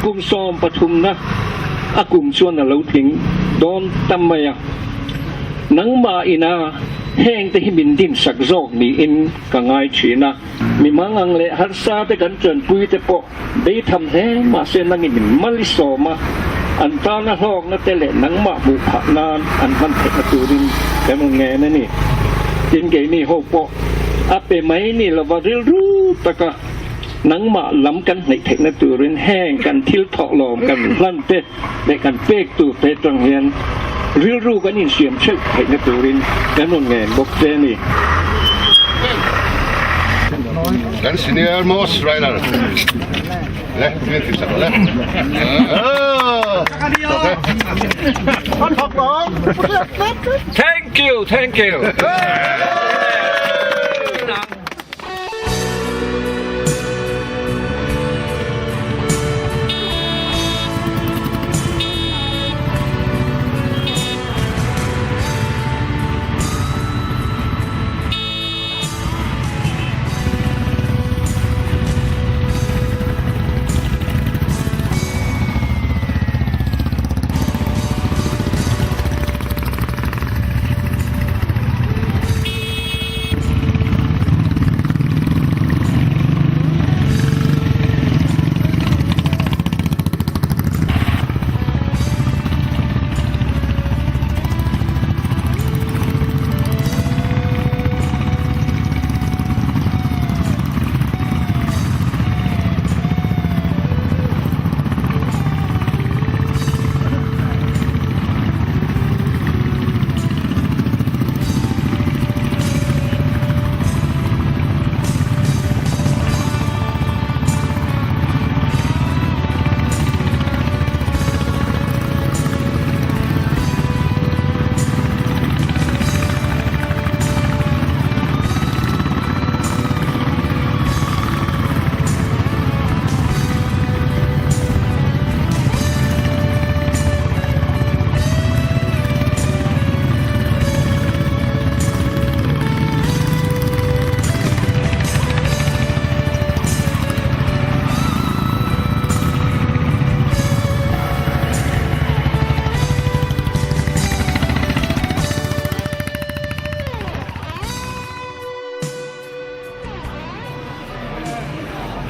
Kum sawmpathumna a kum chuan a lo tling dawn ta mai a. Nangmah ina hengte hi min dinsak zawk niin ka ngai thin a. Mi mangang leh harsa te kan tanpui te pawh beitham hle mahse nangin min mal i sawm a, an tana hlawkna te leh nangmah hmuh phah nan an hman theihna turin kan rawn ngen a ni. Tin keini ho pawh a pe mai ni lova rilru taka nangmah lam kan hnaih theihna turin heng kan thil thawhlawm kan hlan te leh kan pek tur te atang hian rilru kan insiam theuh theihna turin kan rawn ngen bawk che a ni. Kan senior most rider le min ti sak le. Thank you, thank you.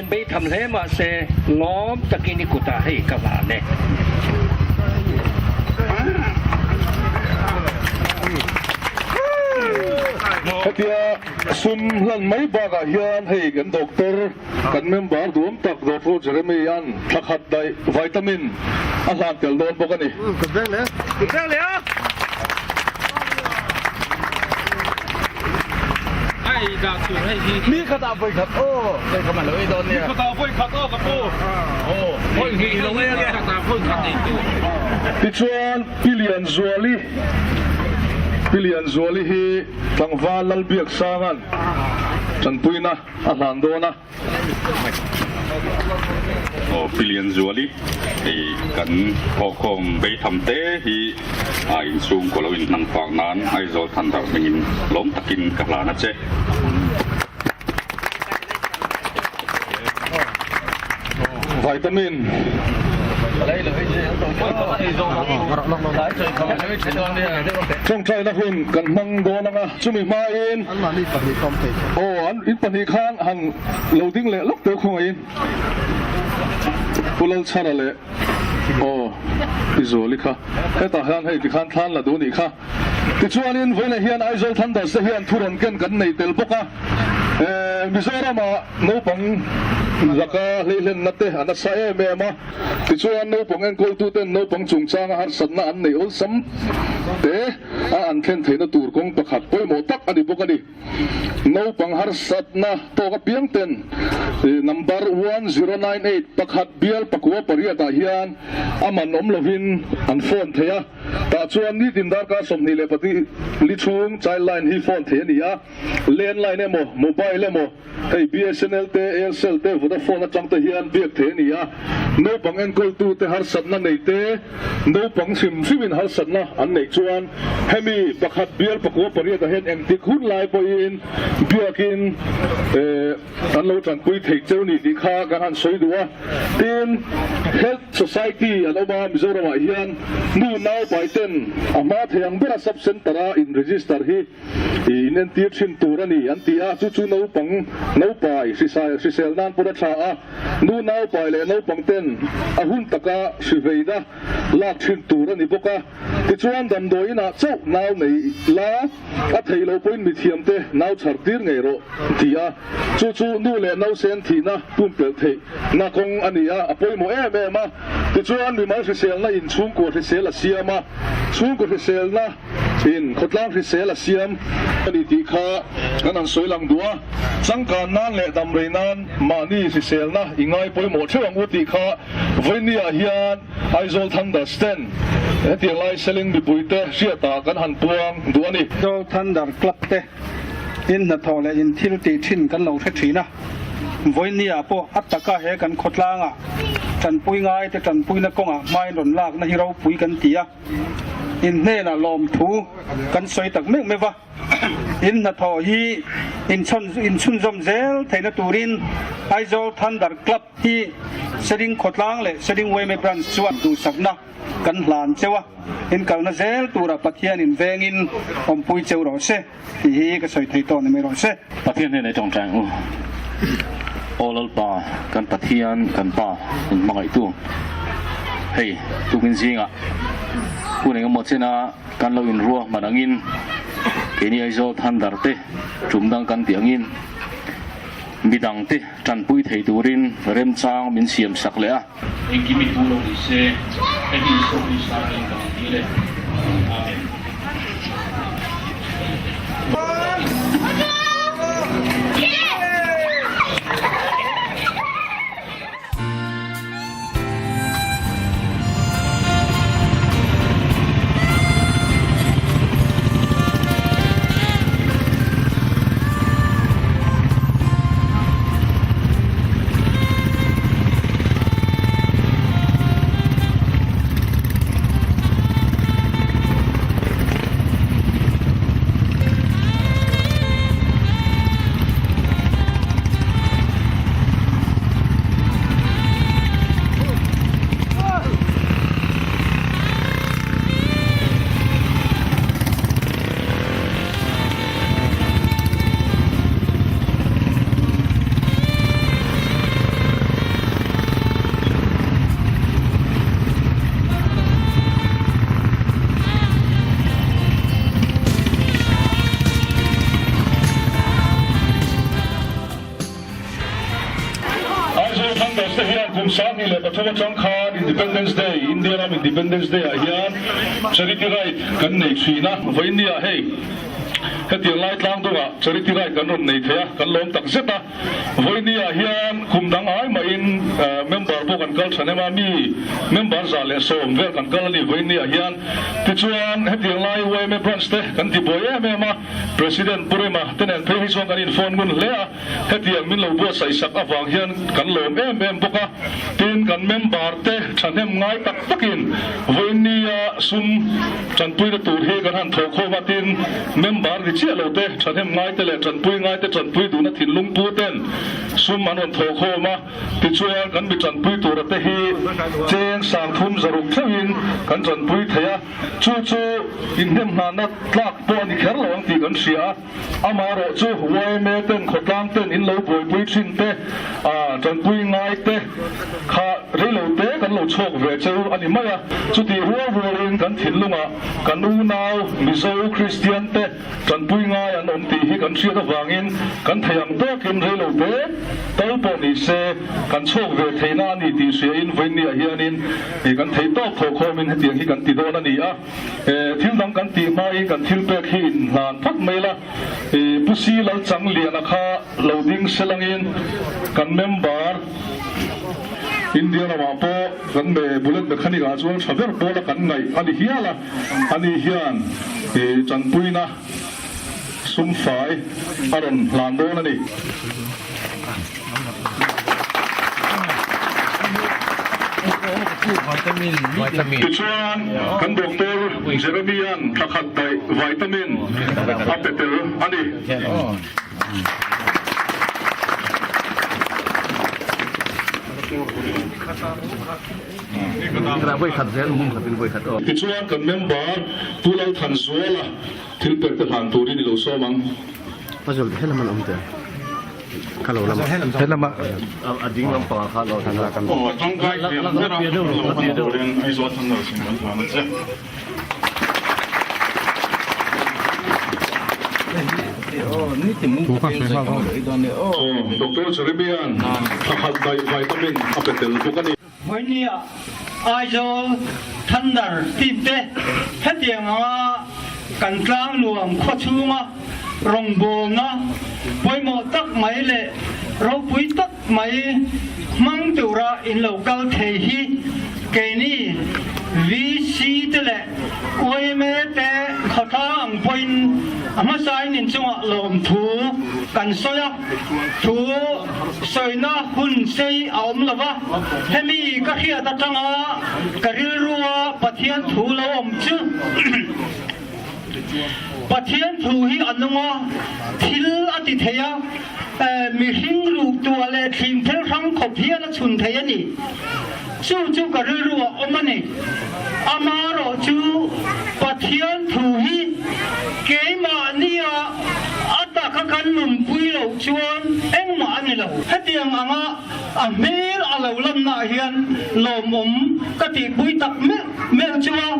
Beitham hle mahse lawm takin i kutah hei ka hlan e. Hetia sum hlan mai bakah hian hei kan doctor kan member duam tak Doctor Jeremy-a'n thla khat daih vitamin a hlan tel dawn bawk a ni. Mi khat ah voi khat aw kai kha man lo ei dawn nia. Mi khat ah voi khat aw ka pu. Aw voi hnih lo ei ange. Khat ah voi khat ei tu. Tichuan Pi Lianzuali Pi Lianzuali hi tlangval Lalbiaksanga'n tanpuina a hlan dawn a. Aw Pi Lianzuali hei kan thawhkhawm beitham te hi a inchhungkaw lo inhnang fak nan Aizawl Thandar hmingin lawm takin ka hlan a che. Vitamin. Tawngtaina hun kan hmang dawn ang a, chumi hmain aw an in pahnih khan han lo ding leh lawk teuh khawngaihin Pu Lalchhara leh aw Pi Zuali kha hetah hian hei tikhan thlan la duh nih kha. Tichuanin vawiinah hian Aizawl Thunders te hian thu rawn ken kan nei tel bawk a, Mizoramah naupang laka hleihlenna te a nasa em em a, tichuan naupang enkawltuten naupang chungchanga harsatna an neih awlsam te a an thlen theihna tur kawng pakhat pawimawh tak a ni bawk a ni. Naupang harsatna tawk apiang ten number 1098 pakhat bial pakua pariatah hian a man awm lovin an phone thei a. Tah chuan nitin darkar 24 li chhung Child Line hi phone theih a ni a, landline emaw, mobile emaw, hei BSNL te, Aircel te, Vodafone atang te hian biak theih a ni a. Naupang enkawltute harsatna nei te, naupang hrim hrimin harsatna an neih chuan hemi pakhat bial pakua pariatah hian engtik hun lai pawhin biakin an lo tanpui thei cheu ni tih kha kan han sawi duh a. Tin, Health Society an awm a, Mizoramah hian nu nau pai ten a hma thei ang bera sub centre a in register hi in entir thin tur a ni an ti a, chu chu naupang naupai hrisel nan pawh a tha a, nu nau pai leh naupang ten a hun taka hriveina lak thin tur a ni bawk a. Tichuan damdawi inah chauh nau nei la, a theih loh pawhin mithiamte nau chhar tir ngei rawh ti a, chu chu nu leh nausen thihna pumpelh theih na kawng a ni a, a pawimawh em em a. Tichuan mimal hriselna in chhungkua hrisel a siam a, chhungkaw hriselna in khawtlang hrisel a siam a ni tih kha kan han sawi lang duh a, changkan nan leh damrei nan mahni hriselna i ngai pawimawh theuh ang u tih kha vawinia hian Aizawl Thunder Stand hetiang lai selling mipuite hriatah kan han puang duh a ni. Aizawl Thunder Club te in hnathawh leh in thil tih thin kan lo hre thin a, vawinia pawh a taka he kan khawtlangah tanpui ngai te tanpuina kawngah hmain rawn lakna hi ropui kan ti a, in hnenah lawmthu kan sawi tak meuh meuh va. In hnathawh hi inchhunzawm zel theihna turin Aizawl Thunder Club hi Seling Khawtlang leh Seling yma Branch chuan duhsakna kan hlan cheu a, in kalna zel tura Pathianin vengin awmpui cheu rawh se tih hi ka sawi thei tawh ni mai rawh se. Pathian hnenah i tawngtai ang u. Aw Lalpa, kan Pathian, kan Pa, min hmangaihtu. Hei, tukin zingah hun engemaw chena Kan lo inruah hman angin keini Aizawl Thunder te tum dang kan tih angin midang te tanpui thei turin remchang min siam sak leh a. Engkim i tu lo ni se, hei hi Isua Krista ringin ka rawn dil e. Amen. Aizawl Thunders te hian kum 2003 atang khan Independence Day, India ram Independence Day ah hian Charity Ride kan nei thin a, vawiinniah hei hetiang lai tlang dungah Charity Ride kan rawn nei thei a, kan lawm tak zet a. Vawiinniah hian kum dang ai mahin member pawh kan kal than em a, mi member 110 vel kan kal a ni vawiinniah hian. Tichuan hetiang lai yma branch te kan ti buai em em a, President Pu Rema te nen phei hi chuan kan inphone ngun hle a, hetiang min lo buatsaih sak avang hian kan lawm em em bawk a. Tin, kan member te thahnem ngai tak takin vawiinnia sum tanpuina tur hi kan han thawhkhawm a, tin, member ni chiah lo te thahnem ngai te leh tanpui ngai te tanpui duhna thinlung pu ten sum an rawn thawhkhawm a. Tichuan, kan mi tanpui tura te hi cheng 30 600 theuhin kan tanpui thei a. Chu chu inhnem hnana tlak pawh a ni kher lo ang tih kan hria a, amaherawh chu yma ten khawtlang ten in lo buaipui thin te, tanpui ngai te kha reilo te kan lo chhawk ve cheu a ni mai a. Chutih rual rualin kan thinlungah kan unau Mizo Kristian te Tanpui ngai an awm tih hi kan hriat avangin kan thei ang tawkin reilo te tal pawh ni se kan chhuak ve theihna a ni tih hriain vawiinniah hianin kan thei tawk thawhkhawmin hetiang hi kan ti dawn a ni a. Thil dang kan tih hmain kan thil pek hi inhlan phawt mai la. Pu Si Lalchangliana kha lo ding selangin kan member. India ramah pawh kan me bullet mechanic ah chuan tha ber pawla kan ngaih a ni hial a, ani hian ih tanpuina sum fai a rawn hlan dawn a ni. Tichuan kan Doctor Jeremy-a'n thla khat daih vitamin a pe tel a ni. Tichuan kan member Pu Lalthanzuala thil pek te hlan turin i lo sawm ang. Doctor Jeremia'n thla khat daih vitamin a pe tel bawk a ni. Vawinia Aizawl Thunder team te hetiang anga kan tlangnuam khaw chhunga rawngbawlna pawimawh tak mai leh ropui tak mai hmang tura in lo kal thei hi keini VC te leh yma te khawtlang ang pawhin a hmasain inchungah lawmthu kan sawi a. Thu sawina hun sei a awm lo va, hemi ka hriat atanga ka rilrua Pathian thu lo awm chu Pathian thu hi a nung a, thil a ti thei a, mihring ruk tuah leh thlim thil hrang khawp hian a chhun thei a ni. Chu chu ka rilruah awm a ni. Amaherawh chu Pathian thu hi keimahnia a taka kan nunpui loh chuan engmah a ni lo. Hetiang anga a hmel a lo lannaah hian lawmawm ka tihpui tak meuh meuh chu a,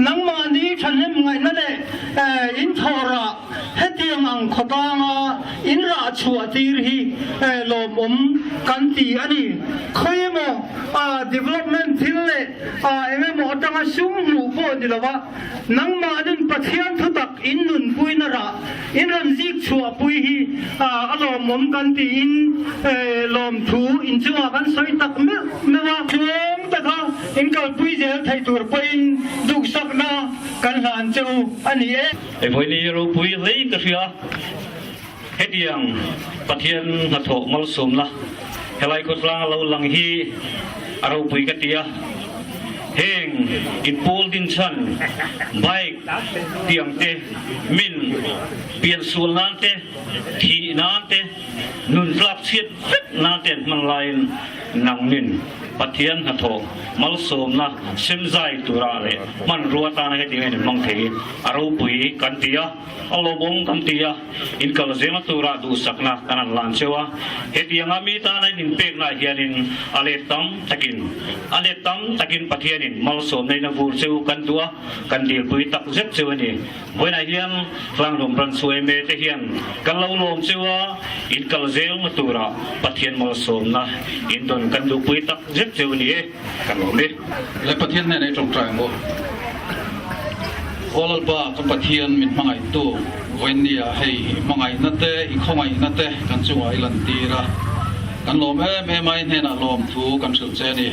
nangmahni thahnem ngaihna leh inthawhrah Hetiang ang khawtlanga in rah chhuah tir hi lawmawm kan ti a ni. Khawi emaw development thil leh eng emaw atanga sum hmuh pawh ni lova, nangmahnin Pathian thutak in nunpuina rah in rawn zik chhuahpui hi a lawmawm kan tiin lawmthu inchungah kan sawi tak meuh meuh a. Tluang taka in kalpui zel thei tur pawhin duhsakna kan hlan che u a ni e. Hei vawiin hi ropui hlein ka hria. Hetiang Pathian hnathawh malsawmna helai khawtlang a lo lang hi a ropui ka ti a. Heng inpawl din chhan bike tiang te, min piansual nan te, thih nan te, nun tlak chhiat vek nan te an hman laiin nangnin Pathian hnathawh malsawmna semzai tura leh hmanrua atana hetiang hian in hmang thei. A ropui kan ti a, a lawmawm kan ti a, inkal zema tura duhsakna kan han lan cheu a. Hetianga mi tana in inpeknaah hianin a let tam takin, a let tam takin Pathianin malsawmna in a vur cheu kan duh a, kan dilpui tak zet cheu a ni. Vawiinah hian Tlangnuam Branch yma te hian kan lo lawm cheu a, inkal zelna tura Pathian malsawmna in dawn kan duhpui tak zet cheu a ni e. Kan lawm e. Le Pathian hnenah i tawngtai ang u. Aw Lalpa ka Pathian min hmangaihtu vawiinnia hei i hmangaihna te i khawngaihna te kan chungah i lantir a. Kan lawm em em a i hnenah lawmthu kan hrilh che a ni.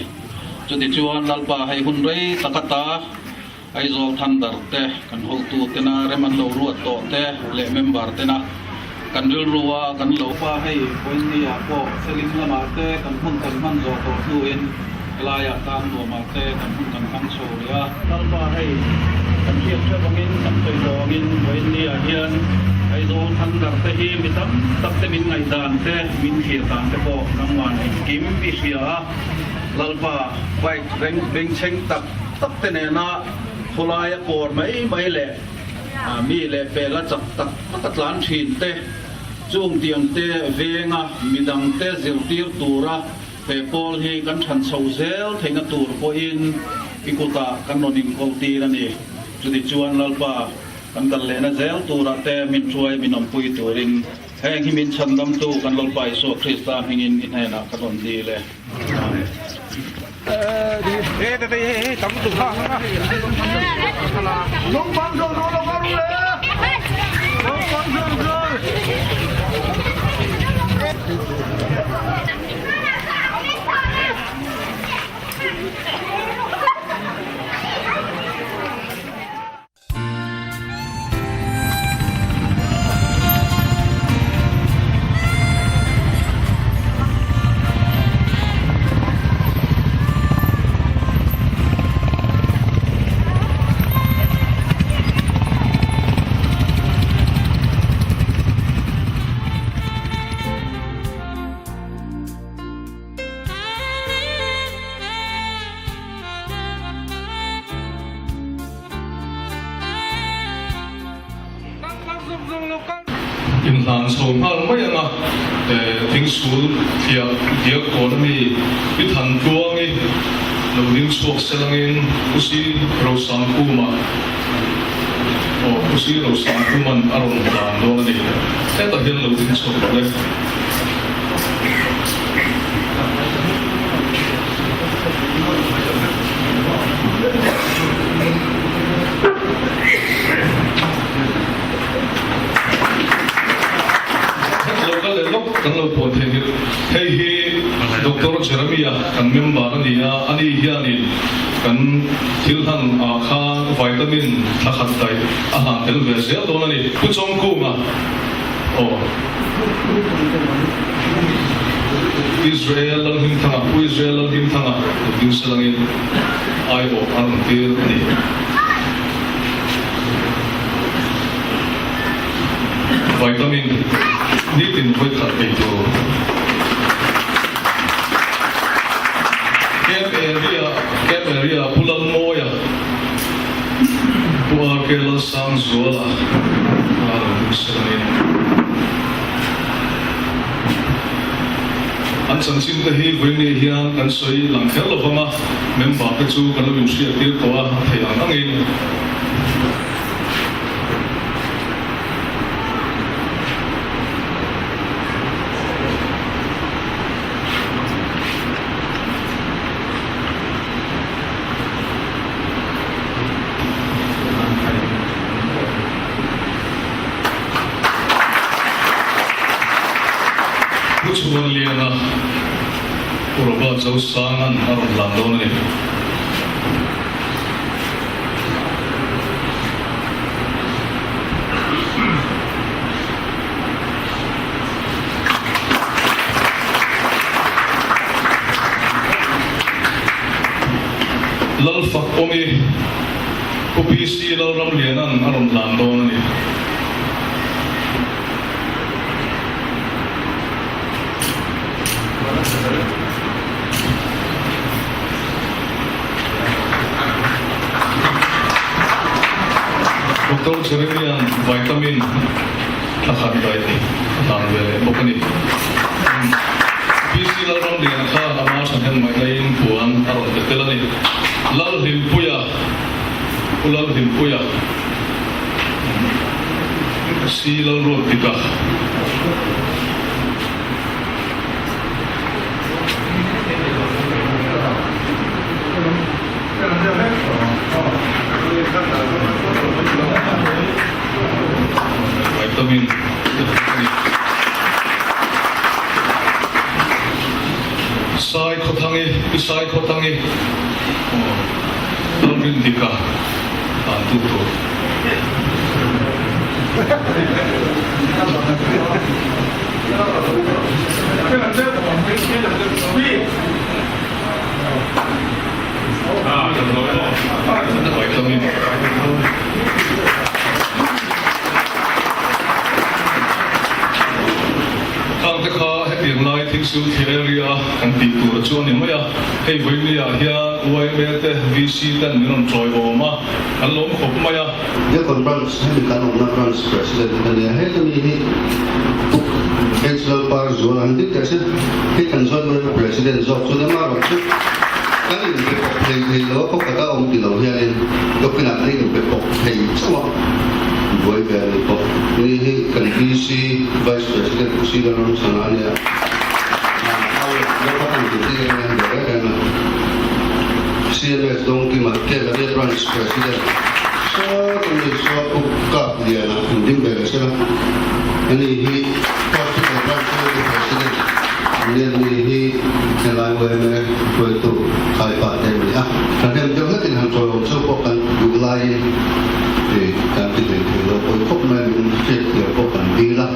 Chutichuan Lalpa hei hun rei tak ata Aizawl Thunder te, kan hotu tena rem an lo ruat tawh te leh member tena kan rilru a kan lo pa hei Poinnia pawh Seling lamah te kan hmun kan hman zawh tawh hnuin helaiah tan nuamah te kan hmun kan hmang chho leh a. Lalpa hei kan hriat hrep angin kan sawi tawh angin Poinnia hian Aizawl Thunder te hi mi tam tak te min ngaihdan te min thlir dan te pawh nangman engkim i hria a Lalpa bike bengchheng tak tak te nena khawlaia kawr mai mai leh mi leh pela chak tak tak a tlan thin te, chung tiang te venga midang te zirtir tura he pawl hi kan than chho zel theihna tur pawhin i kutah kan rawn inkawl tir a ni. Chutichuan Lalpa kan kal lehna zel turah te min hruai min awmpui turin heng hi min chhandamtu kan Lalpa Isua Krista hmingin i hnenah ka rawn dil e. inhlan chho nghal mai ang a, Thingsul thliah diak kawn ami i Thantluangi lo ding chhuak sel angin Pu Si Rosangkuma aw Pu Si Rosangkuma'n a rawn hlan dawn a ni. Hetah hian lo ding chhuak rawh le. Lo kal leh lawk kan lo puan thei hi hei hi Doctor Jeremia kan member a ni a, ani hianin kan thil hlan ah khan vitamin thla khat daih a hlan tel ve zel dawn a ni. Pu Chawngkunga aw Israel Lalhimthanga Pu Israel Lalhimthanga New Selangin aiawh a rawn tir a ni. Vitamin nitin vawikhat ei tur. Camp area Camp area Pu Lalmawia, Pu RK Lalsangzuala a lo ding sel a ni. An chanchin te hi vawiin hian kan sawi lang kher lo vang a, member te chu kan lo inhriat tir tawh a, a theih ang angin. Pu Chhuanliana, Pu Robert Zosanga'n a rawn hlan dawn a ni. Lalfak Awmi, Pu PC Lalramliana'n a rawn hlan dawn a ni. Doctor Jeremia'n vitamin thla khat daih a hlan ve leh bawk a ni. PC Lalramliana khan ama thahnem ngaihnain puan a rawn pe tel a ni. Lalhlimpuia, Pu Lalhlimpuia, Si Lalruatdika. Vitamin a ni. Sai Khawthangi, Pi Sai Khawthangi, Lalrindika dan tu tur. Khangte kha hetiang lai thingsul thlir area kan tih tur a chu a ni mai a, hei vawinia hian yma te VC ten min rawn tawiawm a, kan lawm khawp mai a. Diakon Branch, hemi kan awmna Branch President a ni a, he ka mi hi Pu H Lalparzuala han dik teh se, hei kan zawt mai a President zawk chu emaw rawh chu kan inpe pawp thei thei lo a, khaw khat a awm ti lo hianin document ah kan inpe pawp thei chauh a, buai ve a ni pawh ni hi kan VC Vice President Pu Sila Ramsanga a nia, CMS Dawngkima Tlelaria Branch President Sawta mi Saw Pu Kap Liana an ding ve leh sela, ani hi Hospital Branch Committee President an ni a, ani hi helai yma hruaitu Khaipa te an ni a, thahnem deuh hlekin han chawiawm cheu pawh kan duh laiin kan ti hlei thei lo pawi khawp mai a, min hriatthiam pawh kan dil a,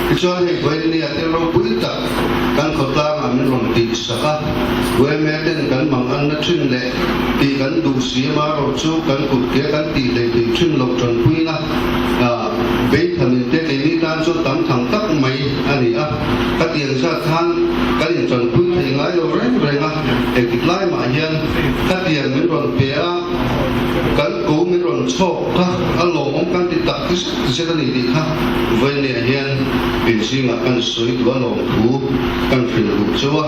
tichuan hei vawinia thil ropui tak Kan khawtlangah min rawn tih sak a, yma ten kan mang anna thin leh tih kan duh si amarawh chu kan kut ke kan tih hlei thei thin lo tanpuina beithamin te keini tan chuan tam thang tak mai a ni a, ka tiang zat khan kan intanpui thei ngai lo reng reng a, engtik lai mah hian ka tiang min rawn pe a, kan ko min rawn chhawk kha a lawmawm kan ti tak. zet zet a ni tih kha vawinia hian in zingah kan sawi duh a lawmthu kan hrilh duh chauh a,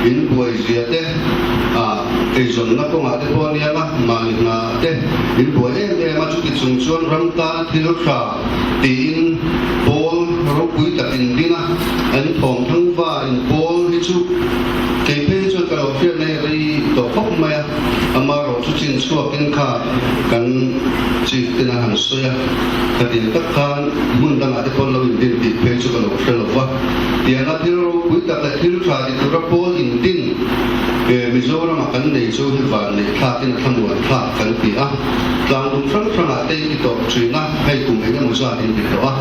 in buai zia te ah eizawnna kawngah te pawh a nia la, mahni hna te in buai em em a, chuti chung chuan ram tana thil tha tiin pawl ropui tak in ding a, an thawm thangva in pawl hi chu kei phei hi chuan ka lo hriat nei rei tawh khawp mai a. Amaherawh chu chin chhuakin kha kan chief ten a han sawi a, khatiang tak khan hmun dangah te pawn lo indin tih phei chu ka lo hre lo va. Tianga thil ropui tak leh thil tha ti tura pawl indin Mizoramah kan nei chu hi van neih thlakin a thlamuan thlak kan ti a, tlangdum hrang hrangah te i ti tawh thin a, hei kum eng emaw zat in ti tawh a,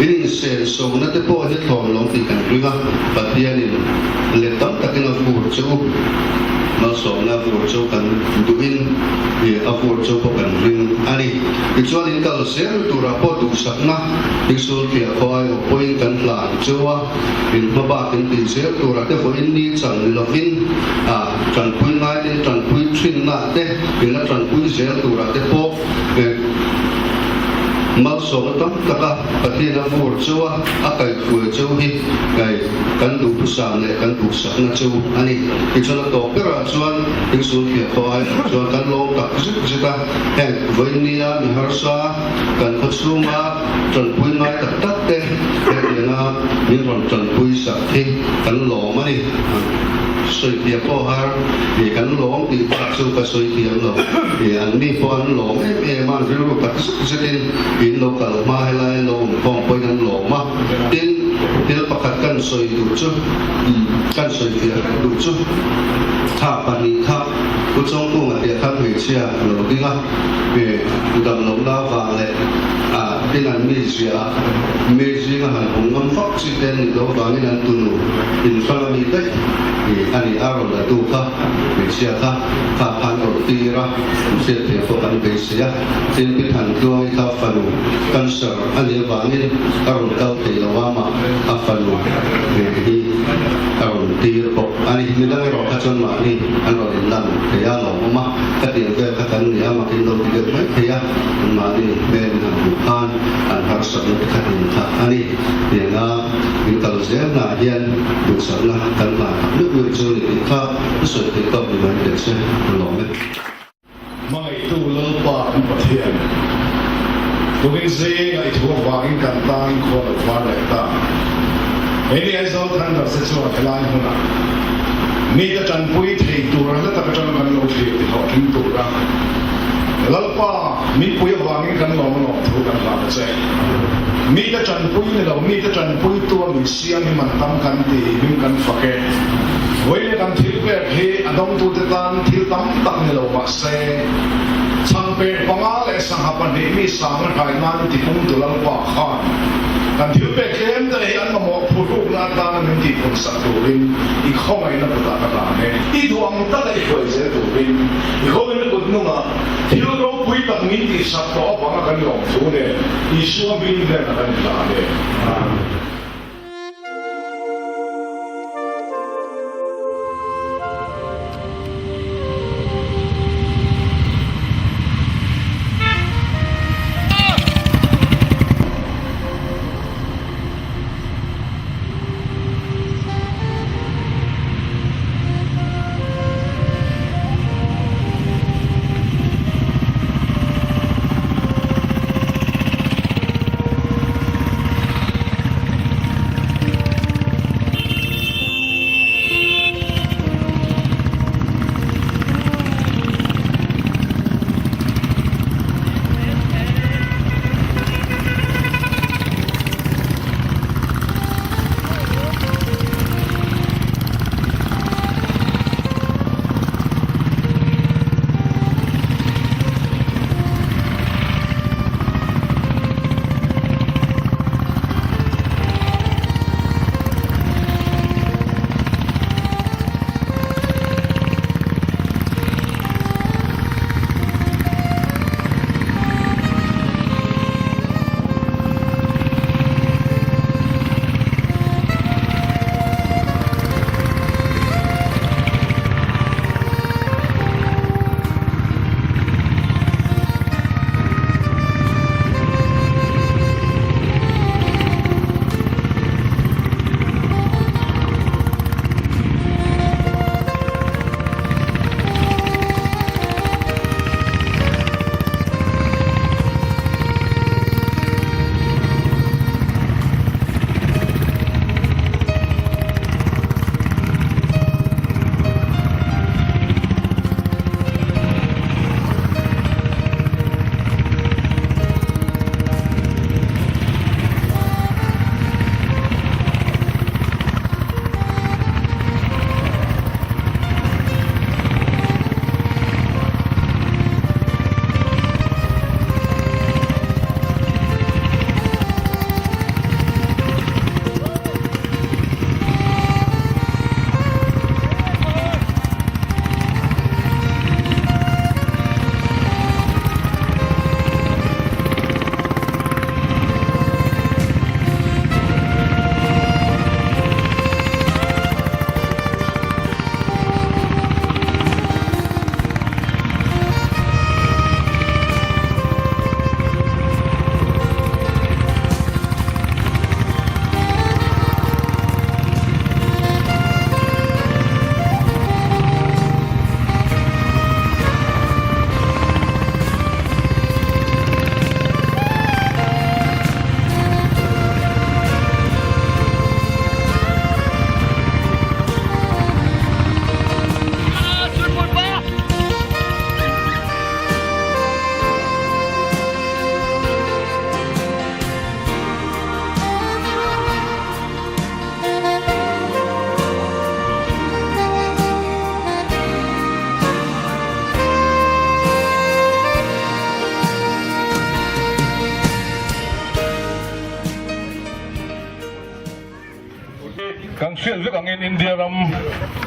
in insen sona te pawh hi thlawn lawm tih kan ring a, Pathianin let tam takin a vur che u. Malsawmna vur chu kan duhin a vur chu pawh kan ring a ni. Tichuan in kal zel turah pawh duhsakna Isul thiah khaw aiawh pawhin kan hlan chu a, in hma bak in tih zel turah te vawiin ni chang ni lovin a tanpui ngai te tanpui thinna te in la tanpui zel turah te pawh malsawmna tam taka Pathian a vur chu a, a kaihhruai chu hi kan duhthusam leh kan duhsakna chu a ni. Tichuan a tawp berah chuan Insul thiah tawh ai chuan kan lawm tak zet zet a, heng vawinia mi harsa kan khaw chhunga tanpui ngai tak tak te hetianga min rawn tanpui sak hi kan lawm a ni. Sawi thiam pawh har ih kan lawm tih bak chu ka sawi thiam lo. Ih an mi pawh an lawm em em a, an rilru tak zet zetin in lo kal hma helai an lo awm khawm pawhin an lawm a. Tin, thil pakhat kan sawi duh chu, kan sawi fiah hrep duh chu, kha pahnih kha Pu Chawngkunga tih khan hmeichhia a lo ding a, ih damlohna avang leh ah tin an mi ziah a, mi zinga han awm ngam vak chi te an nih loh avangin an tunu inhrang a mi daih ih a ni a rawn la tu kha hmeichhia kha kha khan rawn tir a, hriat thiam pawh kan beisei a, tin Pi Thantluangi kha fanu cancer a nih avangin a rawn kal thei lo a mah a fanu hi a rawn tir bawk a ni. Midang erawh kha chuan mahni an rawn inlan thei a lawmawm a, khatiang vel kha kan ni a makin lo ti deuh mai thei a, mahni hmel in han hmuh khan an harsatna te kha in kha a ni. Tianga in kal zelnaah hian duhsakna kan hlan tak meuh meuh chu ni tih kha ka sawi theih tawk ni mai teh se a lawm e. Hmangaihtu Lalpa kan Pathian, tukin zingah i thu avangin kan tangin khua lo var leh ta. Hei ni Aizawl Thunders te chuan helai hmunah mite tanpui thei tur a hla tak atanga kan lo thlir ti hlawhtling tura Lalpa min pui avangin kan lawm a lawm thu kan hlan a che. Mite tanpui ni lo, mite tanpuitu a min siam hi man tam kan ti hming kan fak e. Vawiin kan thil pek hi a dawngtute tan thil tam tak ni lo mah se, chhangpek panga leh sangha pahnih mi sanga hrai nan tipungtu Lalpa khan kan thil pek tlem te hi an mamawh phuhrukna atana min tihpun sak turin i khawngaihna kutah ka hlan e. I duh ang taka i hruai zel turin i khawngaihna kut nungah thil ropui tak min tihsak tawh avanga kan lawmthu nen Isua hming hnenah kan inhlan e. Amen.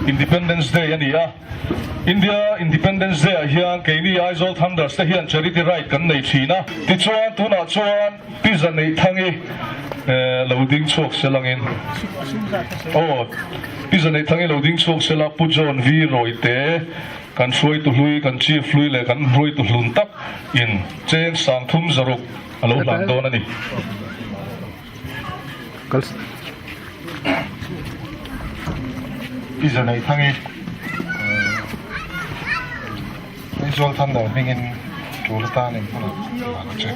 Independence Day a ni a, India Independence Day ah hian keini Aizawl Thunders te hian charity ride kan nei thin a, tichuan tunah chuan Pi Zaneithangi lo ding chhuak se langin aw Pi Zaneithangi lo ding chhuak se la Pu John V Rawite kan hruaitu hlui kan Chief hlui leh kan hruaitu hlun tak in cheng sangthum zaruk a lo hlan dawn a ni. Pi Zaneithangi Aizawl Thunder hmingin tul atan in hmun a hlan a che.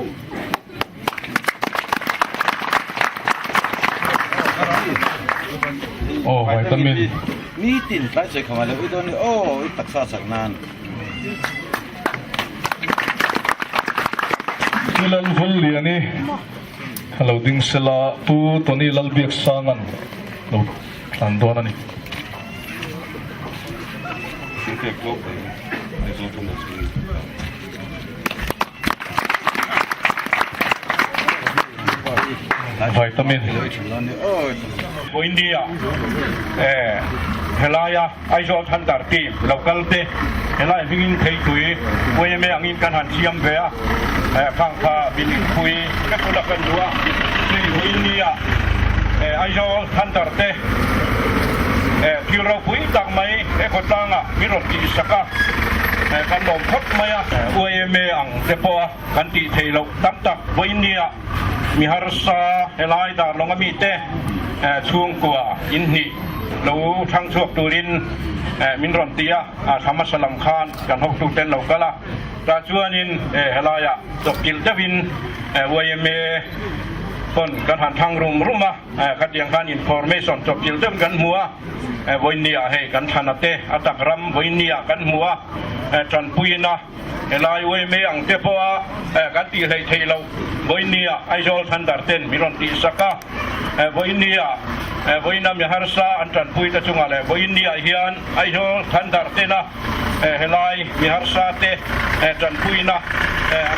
Aw vitamin. Nitin tlai chei kha lo i dawn ni aw i taksa chak nan. Pi Lalvulliani a lo ding sela Pu Tony Lalbiaksanga'n lo tlan dawn a ni. Vitamin. India helaia Aizawl Thunder team lo kal te helai hmingin theitui yma angin kan han siam ve a, khang kha min inpui vek ula kan duh a, tui India Aizawl Thunder te thil ropui tak mai he khawtlangah min rawn tihsak a, kan lawm khawp mai a, yma ang te pawha kan tih theih loh tam tak vawiinnia mi harsa helai darlawng ami te chhungkua inhnih lo thang chhuak turin min rawn ti a, thla hmasa lam khan kan hotuten lo kal a, tah chuanin helaiah chawpkilh deuhin yma pawn kan han thang rum rum a, khatiang khan information chawpkilh deuhin kan hmu a, vawiinniah hei kan thlana te a tak ram vawiinniah kan hmu a, tanpuina. Helai uaime ang te pawha kan tih hleih theih loh vawinia Aizawl Thunder ten min rawn tihsak a, vawinia vawiina mi harsa an tanpui te chungah leh vawinia hian Aizawl Thunder tena helai mi harsa te tanpuina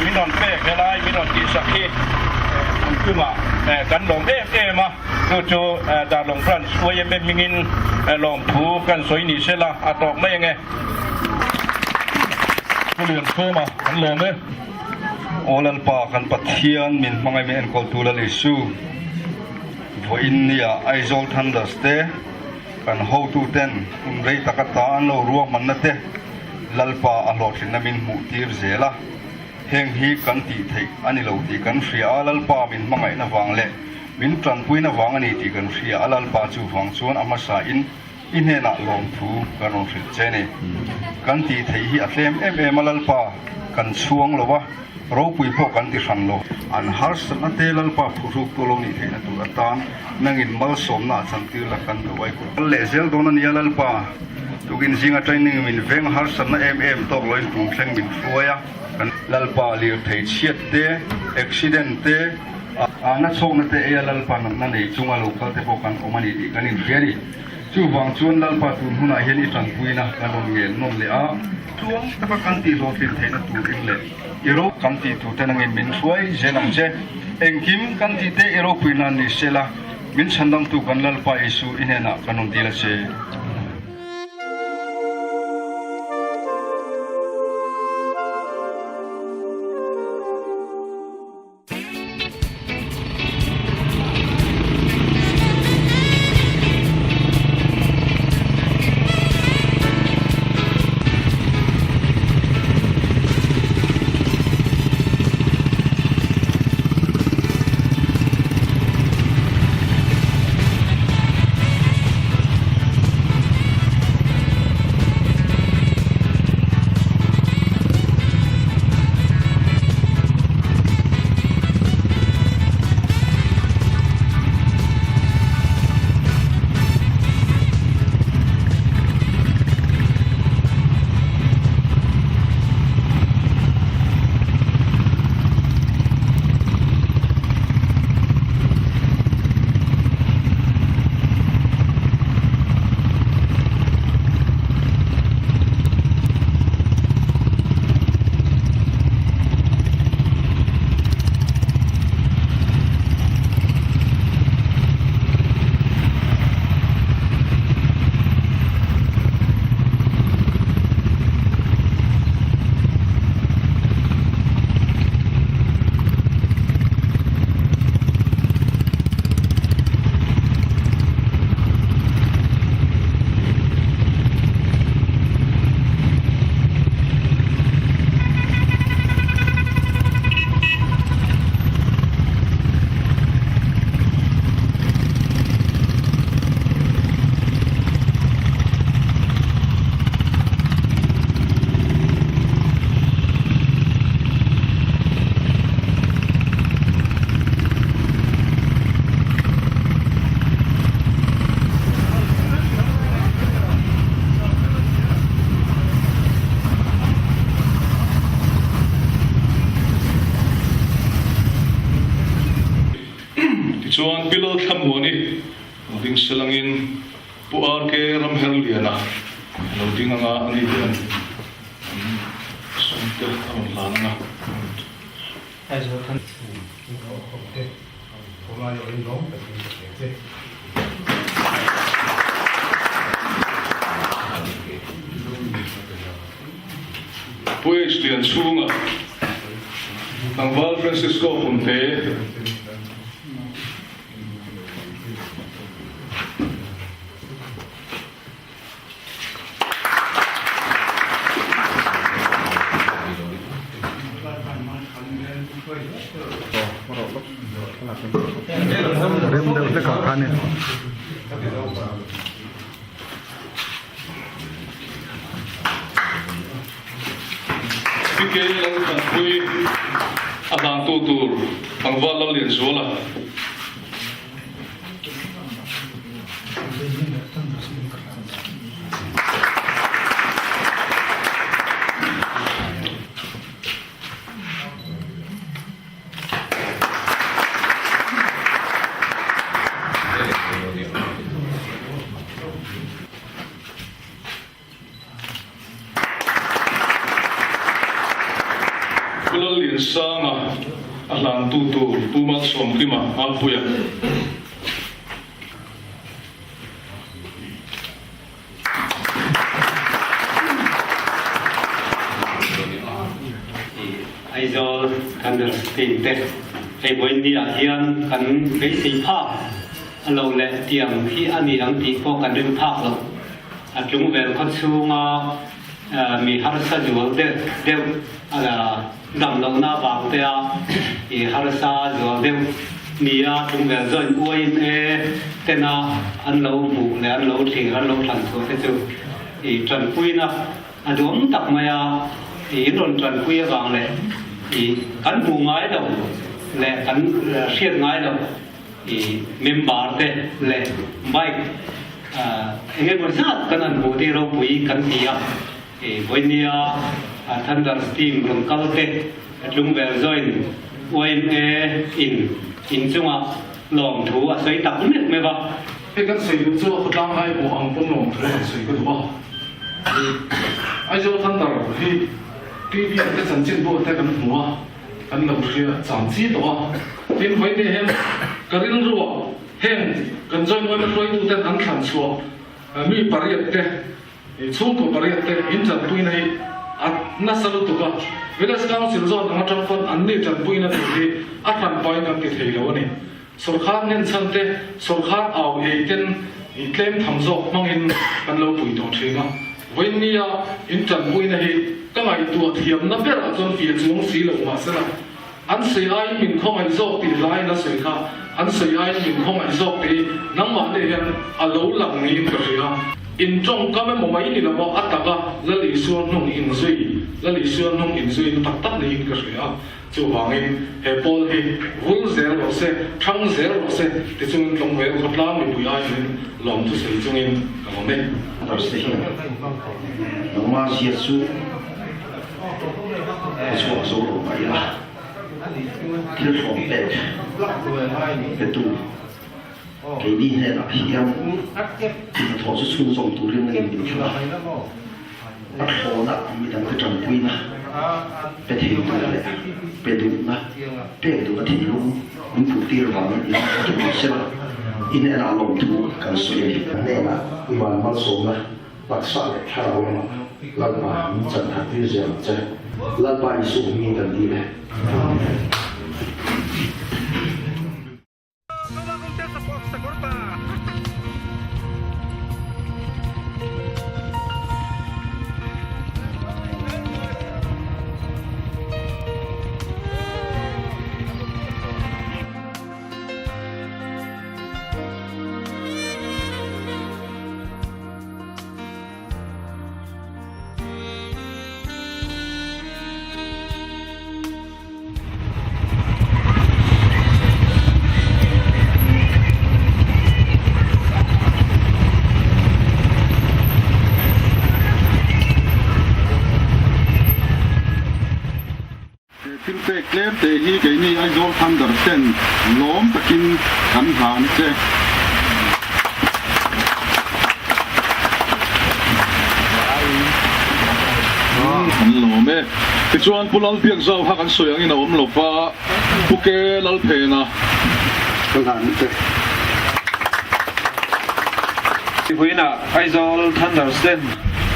min rawn pek helai min rawn tihsak hi an chungah kan lawm em em a, chu chu Darlawng Branch YMA hmingin lawmthu kan sawi ni sela a tawk mai ange. Pu Liankhawma an lawm e. Aw Lalpa kan Pathian min hmangaih min enkawltu Lal Isu, vawiin nia Aizawl Thunders te kan hotu ten hun rei taka ta an lo ruahmanna te Lalpa a hlawhtlinna min hmuh tir zel a, heng hi kan tih theih a ni lo tih kan hria a, Lalpa min hmangaihna vang leh min tanpuina vang a ni tih kan hria a, Lalpa chuvang chuan a hmasa in I hnenah lawmthu kan rawn hrilh che ni. Kan tih theih hi a tlem em em a Lalpa kan chhuang lo a, ropui pawh kan ti hran lo. An harsatna te Lalpa phuhruk tu lo nih theihna tur atan nangin malsawmna a chantir la kan duh ai kut. Kal leh zel dawn a nia Lalpa, tukin zinga training min veng harsatna em em tawk loin tum thleng min hruai a. Kan Lalpa lirthei chhiat te, accident te, a na chhawkna te eia Lalpa natna nei chunga lo kal te pawh kan awm a ni tih kan inhria a ni. Chuvang chuan Lalpa tun hunah hian i tanpuina kan rawn ngel nawn leh a, tluang taka kan tih hlawhtlin theihna turin leh i ro kan tih turte nangin min hruai zel ang che. Engkim kan tih te i ropui nan ni sela, min chhandamtu kan Lalpa Isu i hnenah kan rawn dil a che. Tichuan Pi Lalthlamuani lo ding selangin Pu RK Ramherliana a lo ding anga ani hian an sum te a rawn hlan anga. Pu H Lianchhunga, Tlangval Francisco Punte. Rem deuh hlek ah khan in. PK Lalthanpui a hlantu tur Tlangval Lallianzuala. Pu Lalliansanga a hlantu tur Pu Malsawmkima Mapuia. Aizawl Thunders team te hei vawiin ah hian kan beisei phak a lo leh tiang hi a ni ang tih pawh kan ring phak lo. A tlung vel khaw chhunga mi harsa zual deuh deuh a dam lohna avang te a i harsa zual deuh nia tlung vel join YMA tena an lo hmuh leh an lo thlir an lo thlan chhuah te chu i tanpuina a duam tak mai a i in rawn tanpui avang leh i kan hmuh ngai lo leh kan hriat ngai lo I member te leh bike eng emaw zat kan han hmuh te ropui kan ti a, i vawinia Thunders team rawn kal te Tlungvel join yma in inchungah lawmthu a sawi tak meuh meuh a. Hei kan sawi duh chu a khawtlang ai pawh ang pawn lawmthu kan sawi ka duh a, i Aizawl Thunder hi TV ah te chanchin pawh te kan hmu a, Kan lo hria chang chi tawh a, tin vawiin hian ka rilruah heng kan join uaina hruaituten an thlan chhuah mi pariat te, chhungkaw pariat te in tanpuina hi a nasa lutuk a, Village Council zawn ang atang pawn anni tanpuina tur hi a hranpain kan ti thei lo a ni. Sawrkhar nghenchhan te, sawrkhar au ei ten tlem tham zawk hmangin kan lo pui tawh thin a. Vawiinnia in tanpuina hi ka ngaihtuah thiamna berah chuan fia chuang si lo mahsela, an sawi aiin min khawngaih zawk tih hlaiin a sawi kha, an sawi aiin min khawngaih zawk tih hi nangmah hneh hian a lo lang niin ka hria. In tawngkam emaw mai ni lova a taka Lal Isua hnung inzui, Lal Isua hnung inzuina tak tak niin ka hria. Chuvangin he pawl hi vul zel rawh se, thang zel rawh se ti chungin tlawngvel khawtlang mipui aiin lawm thusawi chungin ka lawm e. Thursday hian nangmah zia chu ka chhuak zo lo mai a, thil hlawm pek petu keini hnenah hian hnathawh chu chhunzawm turin a inbin thla a. A thlawna midangte tanpuina pe thei tur leh pe duhna, pek duhna thinlung min puttir vangin in a ti mai sela, in enah lawmthu kan sawi a ni. A hnenah Ivan malsawmna taksa leh thlarau lamah Lalpa min chan that tir zel ang che. Lalpa Isu hmingin kan dil e. Amen. pek tlem te hi keini Aizawl Thunder ten lawm takin kan hlan che. An lawm e. Tichuan Pu Lalbiakzau kha kan sawi angin a awm lo va, Pu Ke Lalphena. Ka hlan che. Vawiinah Aizawl Thunders ten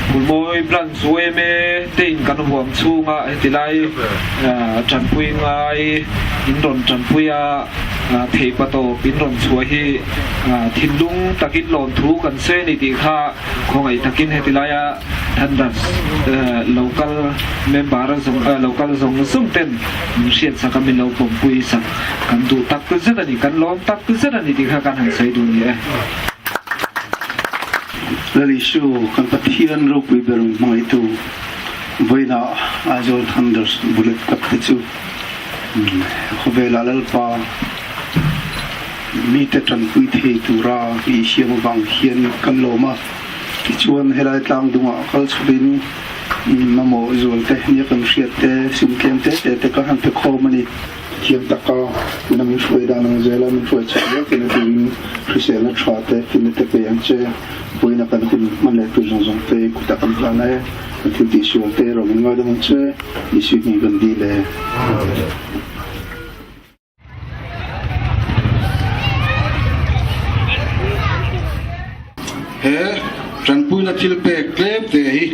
Kulmawi Branch yma te in kan huam chhunga heti lai tanpui ngai in rawn tanpui a, theihpa tawp in rawn chhuah hi thinlung takin lawmthu kan sawi a ni tih kha khawngaih takin heti laia Thunders local member local zawng zawng ten min hriatsak a min lo pawmpui sak kan duh tak zet a ni, kan lawm tak zet a ni tih kha kan han sawi duh ni e. Lal Isu, kan Pathian ropui ber min hmangaihtu, vawiinah Aizawl Thunders Bullet Club te chu khawvelah Lalpa mite tanpui thei tura i siam avang hian kan lawm a. Tichuan helai tlang dungah kal chhukin mamawh zualte nia kan hriat te, sum tlem te te te kan han pe khawm a ni. Thiam taka tuna min hruai dan ang zela min hruai chhuah zel theihna turin hriselna tha te, finna te pe ang che. Vawiina kan hun hman leh tur zawng zawng te i kutah kan hlan e. Kan thil tih sual te erawh min ngaidam ang che. Isui hming kan dil e. He tanpuina thil pek tlem te hi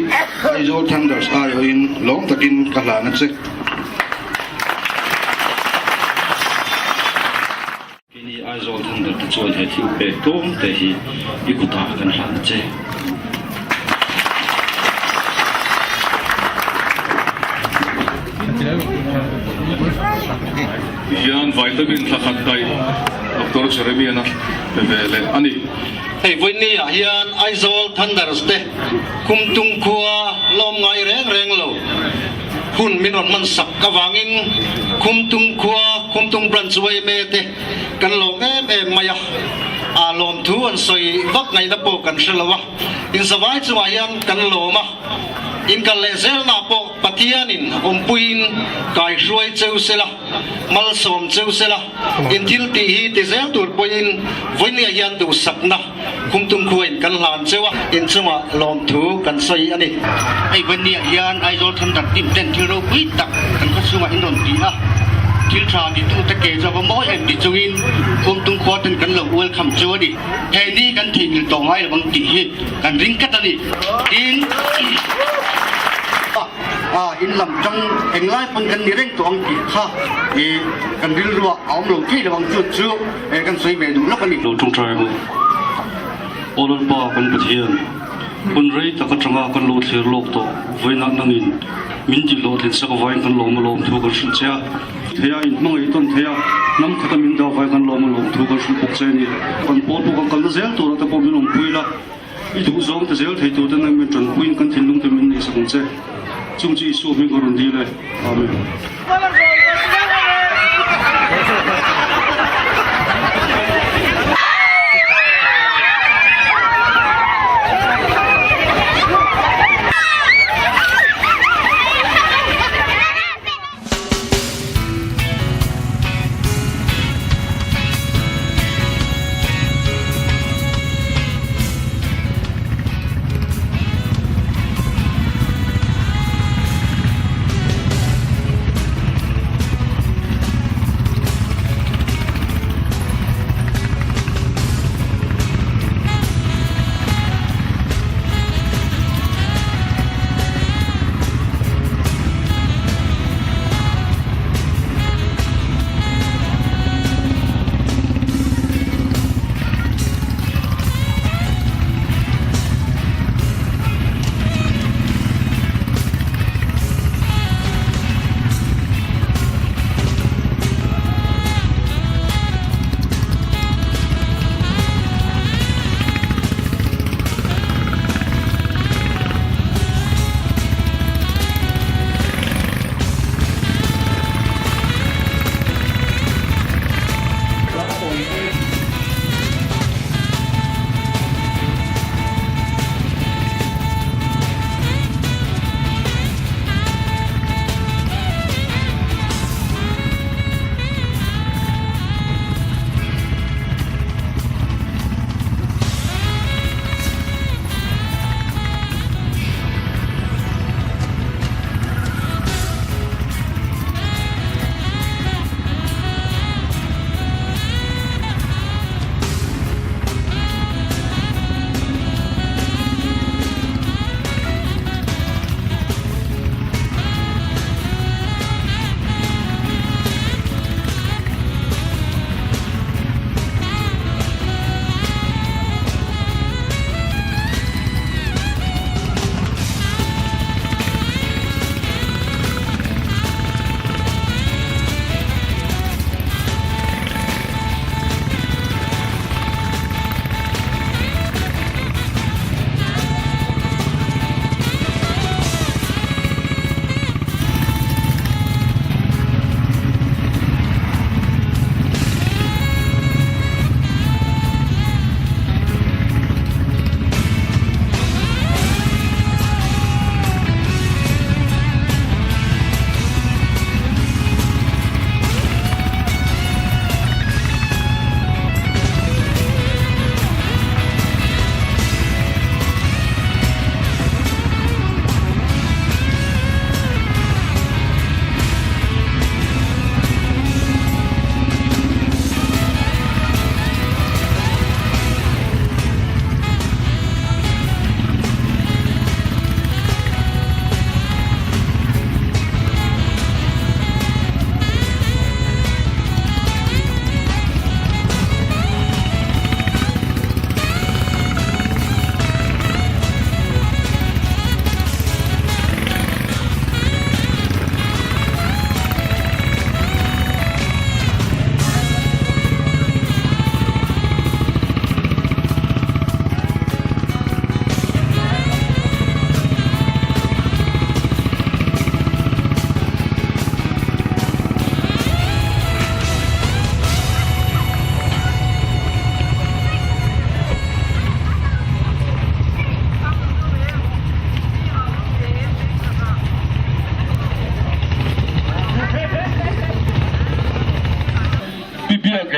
Aizawl Thunders aiawhin lawm takin ka hlan a che. Keini Aizawl Thunder te chuan he thil pek tlawm te hi i kutah kan hlan a che. Hian vitamin thla khat daih Doctor Jeremian-a pe ve leh a ni. Hei vawiinni ah hian Aizawl Thunders te Kumtung khua lawm ngai reng reng lo hun min rawn hman sak avangin Khumtung khua Khumtung Branch yma te kan lawm em em mai a, aa lawmthu an sawi vak ngaihna pawh kan hre lo a, inzavai chungah hian kan lawm a, inkal leh zelna pawh Pathianin awmpuiin kaihruai cheu sela. Malsawm cheu sela, in thil tih hi ti zel tur pawhin vawinia hian duhsakna Khumtung khuain kan hlan cheu a, in chungah lawmthu kan sawi a ni. Hei vawinia hian Aizawl Thunder team ten thil ropui tak kan khawchhungah in rawn ti a, thil tha titute ke chu a va mawi em ti chungin Khumtung khua ten kan lo welcome chu a ni. He ni kan theihnghilh tawh ngai lo ang tih hi kan ring tlat a ni. Tin. A in lam tang englai pawn kan ni reng tawh ang tih kha i kan rilruah a awm lo thei lo ang chu chu kan sawi ve duh lawk a ni. Lo tawngtai ang u. Aw Lalpa kan Pathian, hun rei tak atanga kan lo thlir lawk tawh vawiinah nangin min tih hlawhtlin sak avangin kan lawm alawm thu kan hrilh che a. Thei a inhmangaih tawn thei a, hnam khata min dah avangin kan lawm alawm thu kan hrilh bawk che a ni. Kan pawl pawh kan kalna zel turah te pawh min awmpui la. I duh zawng te zel thei tur ten min tanpuiin kan thinlung te min neihsak ang che. Chung chu Isua hming ka rawn dil e. Amen.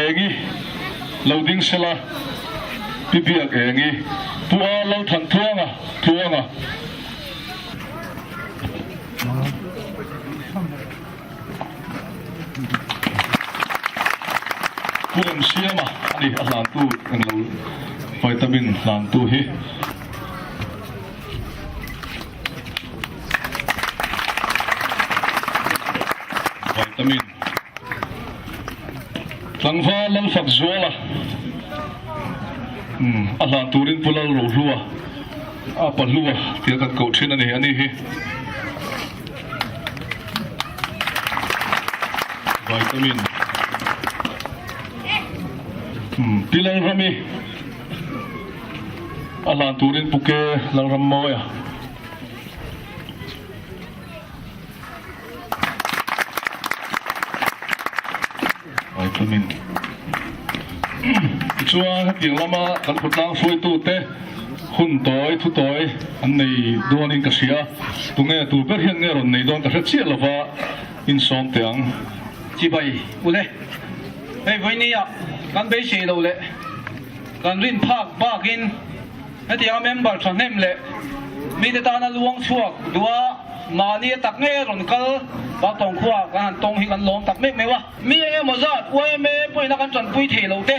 Engi lo ding sela, Pi Biak Engi, Pu A Lalthanthuanga, Tluanga. Pu Remsiama a ni, a hlantu englo vitamin hlantu hi. Vitamin Tlangval Lalfak Zuala a hlan turin Pu Lalrohlua a pahlua tia kan koh thin a ni a ni hi. Vitamin Pi Lalrami A hlan turin Pu Ke Lalrammawia. Vitamin. Tichuan hetiang lama kan khawtlang hruaitute hun tawi thu tawi an nei dawnin ka hria. Tunge tur ber hian nge rawn nei dawn ka hre chiah lova insawm teh ang. Chibai ule, hei vawinia kan beisei lo leh. Kan rin phak bakin hetianga member thahnem leh mite tana luang chhuak duha mahni a tak ngei a rawn kal Baktawng khua kan han tawng hi kan lawm tak mek meuh a. Mi eng emaw zat yma pawhin a kan tanpui thei lo te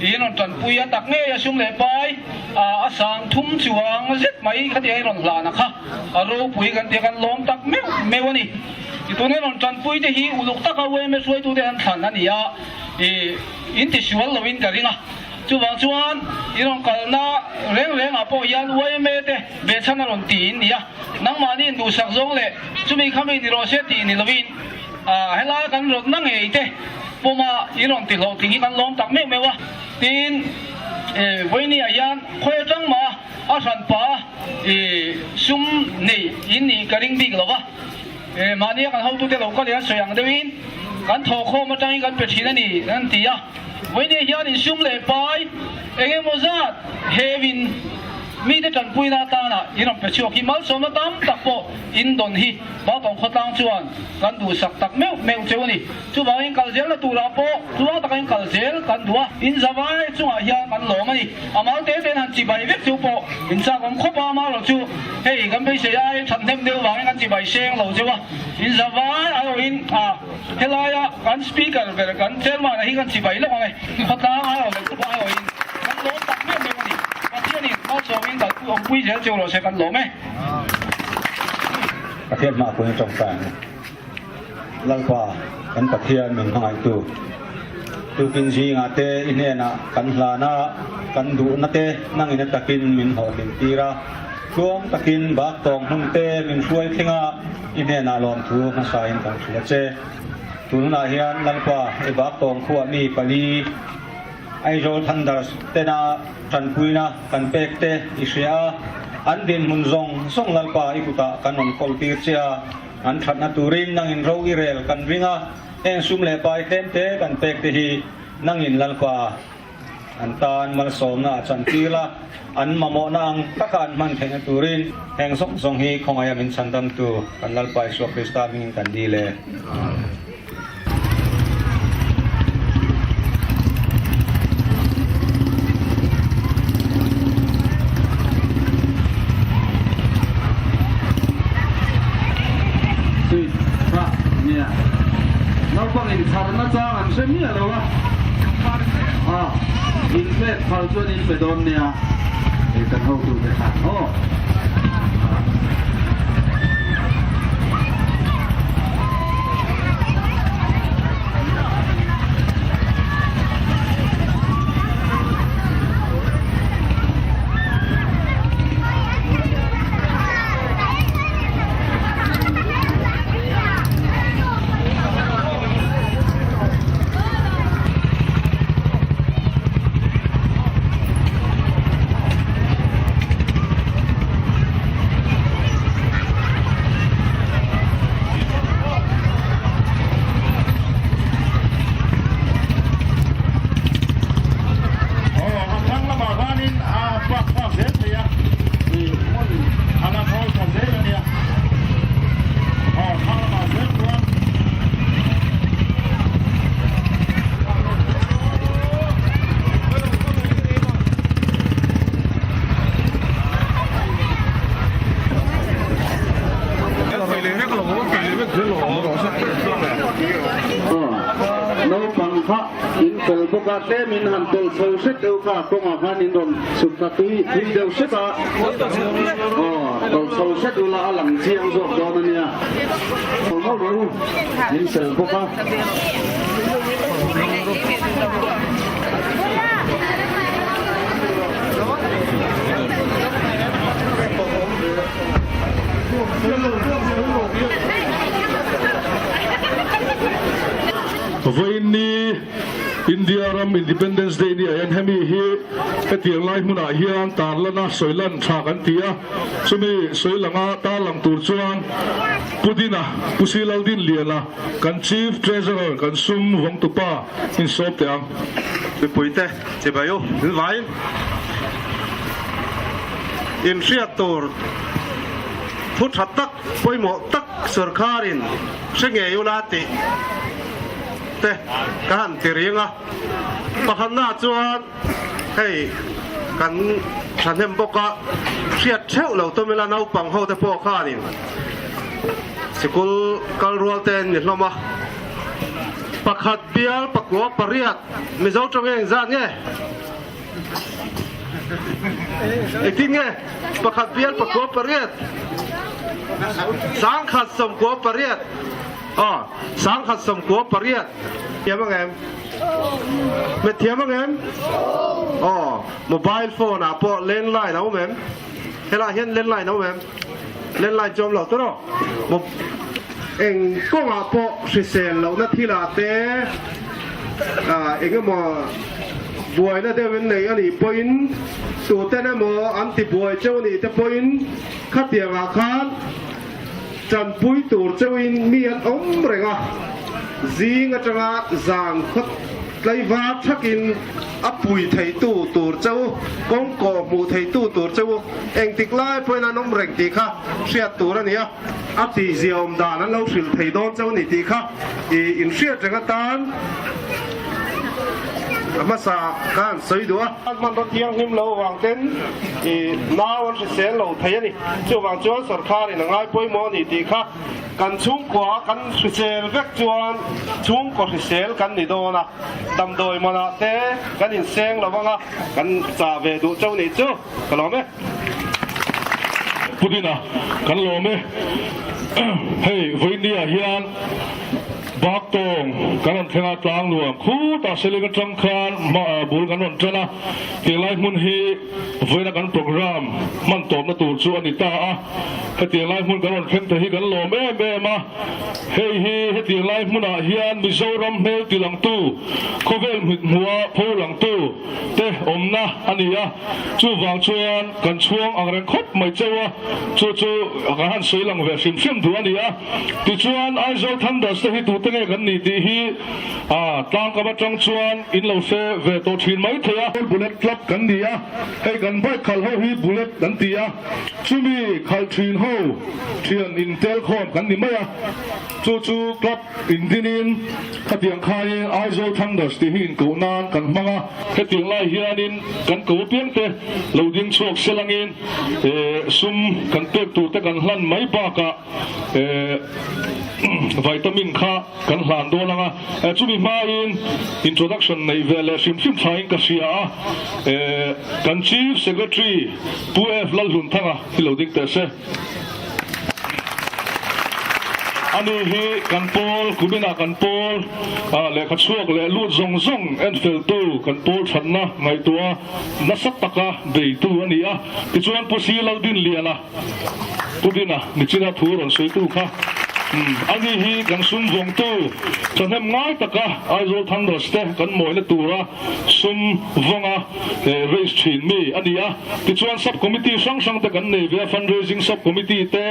tiin rawn tanpui a tak ngei a sum leh pai a sang thum chuang zet mai khatiang hi rawn hlan a kha a ropui kan tia kan lawm tak meuh meuh a ni. Tuna rawn tanpui te hi uluk taka yma hruaitute an thlan a ni a. In ti sual loin ka ring a, chuvang chuan i rawn kalna reng rengah pawh hian yma te behchhan a rawn ti in ni a, nangmahni in duhsak zawng leh chumi kha mi ni rawh se tih ni loin helai kan rawtna ngei te pawma i rawn ti hlawhtling hi kan lawm tak meuh meuh a, tin vawinia hian khawi atang mah a hranpa sum nei in nih ka ring bik lo va. Mahnia kan hotute lo kal hian sawi ang deuhin kan thawhkhawm atangin kan pe thin a ni an ti a. Vawinia hian insum leh pai eng emaw zat heuin mite tanpuina atana in rawn pe chhuak hi malsawmna tam tak pawh in dawn hi Bautawng khawtlang chuan kan duhsak tak meuh meuh cheu a ni. Chuvangin kal zelna turah pawh tluang taka in kal zel kan duh a, in zavai chungah hian kan lawm a ni. A mal te te'n han chibai vek chu pawh in chak awm khawp a, amaherawh chu hei kan beisei ai that hnem deuh vangin kan chibai seng lo cheu a, in zavai aiawhin a helaia kan speaker ber kan chairman a hi kan chibai lawk ang e, khawtlang aiawh leh khawpa aiawhin kan lawm tak meuh meuh a ni. Pathianin malsawmin kalpui awmpui zel cheu rawh se kan lawm e. Pathian hmaah pawhin tawngtai ang u. Lalpa, kan Pathian min hmangaihtu, tukin zingah te i hnenah kan hlan a, kan duhna te nangin a takin min hlawhtlin tir a, tluang takin Baktawng hmun te min hruai thleng a, i hnenah lawmthu hmasain kan hria che. Tun hunah hian Lalpa, i Baktawng khuah mi pali, Aizawl Thunders tena tanpuina kan pek te i hria a, an dinhmun zawng zawng Lalpa i kutah kan rawn kawl tir che a, An thatna turin nangin ro i rel kan ring a, heng sum leh pai tlem te kan pek te hi nangin Lalpa an tan malsawmna a chantir la, an mamawhna ang taka an hman theihna turin heng zawng zawng hi khawngaih a min chhandamtu kan Lalpa Isua Krista hmingin kan dil e. Sweet kha nia naupang in chharna chang an hre miah lo a a in pek phal chuan in pe dawn nia hei kan hotu te khan aw. Naupang kha in fel bawk a, tlem in han tawlh chho hret deuh kha kawngah khan in rawn chhuk thla tui thui deuh hret a, aw tawlh chho hret ula a lang chiang zawk dawn a nia. Tawlh mawlh rawh u, in fel bawk a. Vawiinni India ram Independence Day ni ah hian hemi hi hetiang lai hmunah hian tarlana sawi lan tha kan ti a, chumi sawi langa tarlang tur chuan Pu Dina, Pu Silaldinliana, kan Chief Treasurer kan sum vawngtupa insawm teh ang. Mipuite chibai u in inhriat tur thu tha tak pawimawh tak sorkarin hre ngei ula tih te ka han ti ring a. Pakhatna chuan hei kan thahnem bawk a, hriat theuh lo tum ila naupang ho te pawh khanin sikul kal rual te an ni hlawm a. Pakhat bial pakua pariat Mizo tawng eng zat nge? Engtin nge pakhat bial pakua pariat sangkhat sawmkua pariat aw sangkhat sawmkua pariat thiam ang em? Met thiam ang em? Aw mobile phone ah pawh landline a awm em? Helaiah hian landline a awm em? Landline chu awm lo tawh rawh. Eng kawngah pawh hrisel lohna thilah te eng emaw buaina deuhin nei a nih pawhin tuten emaw an ti buai cheu a nih te pawhin khatiangah khan tanpui tur cheuhin mi an awm reng a, zing atanga zan khaw tlaivar thakin a pui theitu tur cheu, kawngkaw hmuh theitu tur cheu engtik lai pawhin an awm reng tih kha hriat tur a ni a. A tihzia awm dan an lo hrilh thei dawn chauh a ni tih kha i inhriat reng atan a hmasa kha an sawi duh a. Hmanraw thianghlim lo avang ten i nau an hrisel lo thei a ni. Chuvang chuan sorkarin a ngai pawimawh a ni tih kha kan chhungkua kan hrisel vek chuan chhungkaw hrisel kan ni dawn a, damdawi manah te kan inseng lo ang a, kan chah ve duh chauh nih chu ka lawm e. Pu Dina, kan lawm e. Hei vawinia hian Baktawng kan rawn thleng a, tlang nuam khutah Seling atang khan bul kan rawn tan a, tihlai hmun hi vawiina kan program hman tawpna tur chu a ni ta a. Hetiang lai hmun kan rawn thleng thei hi kan lawm em em a, hei hi hetiang lai hmunah hian Mizoram hmel tilangtu, khawvel hmithmuha pholangtu te awmna a ni a. Chuvang chuan kan chhuang ang reng khawp mai chauh a, chu chu kan han sawi lang ve hrim hrim duh a ni a. Tichuan Aizawl Thunders te hi tute nge kan ni tih hi tlangkam atang chuan in lo hre ve tawh thin mai thei a. Bullet Club kan ni a, hei kan bike khalh ho hi Bullet an ti a, chumi khalh thin ho thian intel khawm kan ni mai a, chu chu club Indinin khatiang khaiin Aizawl Thunders tih hi inkoh nan kan hmang a. Hetiang lai hianin kan ko apiangte lo ding chhuak selangin sum kan pek turte kan hlan mai bakah vitamin kha kan hlan dawn ang a. Chumi hmain introduction neih ve leh hrim hrim thlain ka hria a, kan Chief Secretary Pu F Lalhlunthanga hi lo ding teh se. Ani hi kan pawl, kuminah kan pawl lehkha chhuak leh lut zawng zawng enfeltu kan pawl thatna ngaihtuah nasa taka beitu a ni a. Tichuan Pu Si Laldinliana, Pu Dina Nichina thu rawn sawitu kha ani hi kan sum vawngtu thahnem ngai taka Aizawl Thunders te kan mawina tura sum vawnga raise thin mi a ni a. Tichuan sub committee hrang hrang te kan nei ve a, fundraising sub committee te,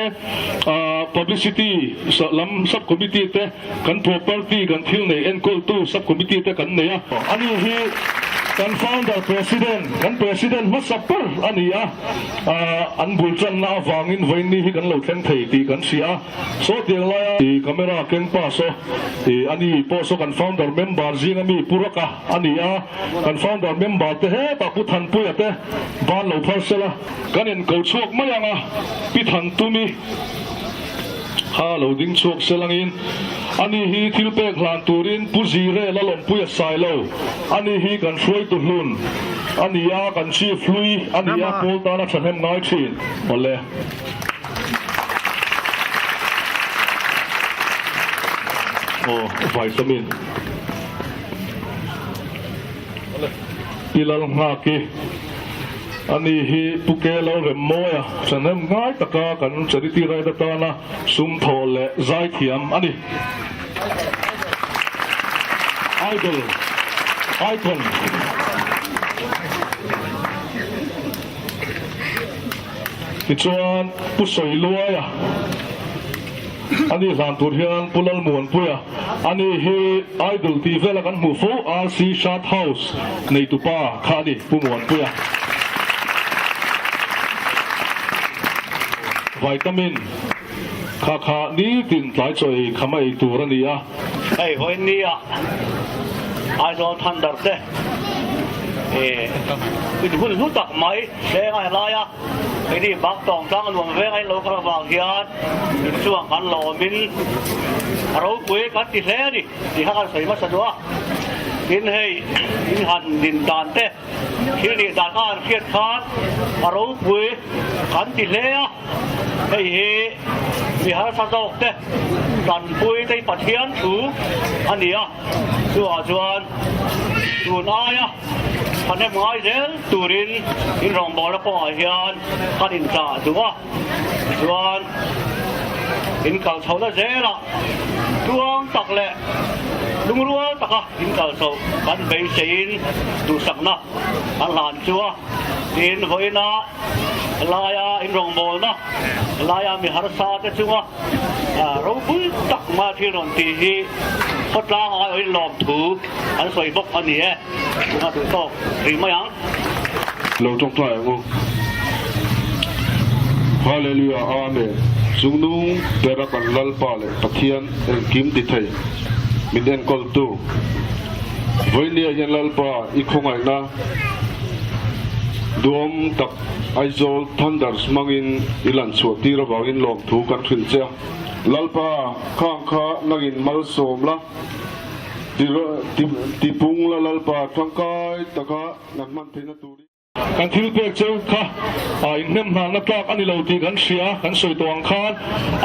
publicity lam sub committee te, kan property kan thil nei enkawltu sub committee te kan nei a. Ani hi kan founder president, kan president hmasa ber a ni a, an bul tanna avangin vawiinni hi kan lo thleng thei tih kan hria a. Saw tiang laia camera keng pa saw ani pawh saw kan founder member zinga mi Pu Raka a ni a, kan founder member te hetah Pu Thanpuia te ban lo phar sela kan in ko chhuak mai ang a, Pi Thantumi. Kha lo ding chhuak se langin ani hi thil pek hlan turin Pu Zire Lalawmpuia Sailo ani hi kan hruaitu hlun a ni a, kan Chief hlui a ni a, pawl tana thahnem ngai thin awle. Aw vitamin. Pi Lalnghaki. Ani hi Pu Ke Lo Rem Mawia thahnem ngai taka kan charity ride atana sum thaw leh zaithiam a ni. Idol, Icon. Tichuan Pu Sawiluaia ani hlan tur hian Pu Lalmuanpuia ani hi Idol tih vela kan hmuh fo RC Shirt House neitupa kha a ni Pu Muanpuia. Vitamin kha kha nitin tlai chaw ei kham a ei tur a ni a. Hei vawiin-nia Aizawl Thunder te in hun hlu tak mai hleng a helai a, keini bak tawng tlang a nuam veng a in lo kal avang hian inchungah kan lawmin a ropui kan ti hle a ni tih kha kan sawi hmasa duh a. Tin hei in han din dan te thil nih dan kha han hriat khan a ropui kan ti hle a, hei hi mi harsa zawk te tanpui te hi Pathian thu a ni a. Chuvah chuan tun aia thahnem ngai zel turin in rawngbawlna kawngah hian kan inchah duh a, tichuan in kal chhohna zelah tluang tak leh lungrual taka in kal chhoh kan beiseiin duhsakna kan hlan chu a, tin vawiina laia in rawngbawlna laia mi harsa te chunga Ropui tak mai thil rawn tih hi khawtlang ai awin lawm thu an sawi bawk a ni e. Tunga duh tawk rih mai ang. Lo tawngtai ang u. Hallelujah Amen Chungnung bera kan Lalpa leh Pathian engkim ti thei min enkawltu Vawinia hian Lalpa i khawngaihna duhawm tak Aizawl Thunders hmangin i lan chhuah tir avangin lawmthu kan hrilh che a. Lalpa, khang kha nangin malsawm la, tipung la Lalpa tangkai taka nan hman theihna turin. Kan thil pek cheu kha inhnem hnalna tlak a ni lo tih kan hria, kan sawi tawh ang khan.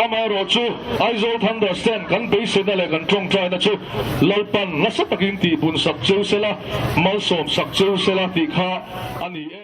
Amaherawhchu, Aizawl Thunders ten kan beiseina leh kan tawngtaina chu Lalpan nasa takin tihbun sak cheu sela, malsawm sak cheu sela tih kha a ni e.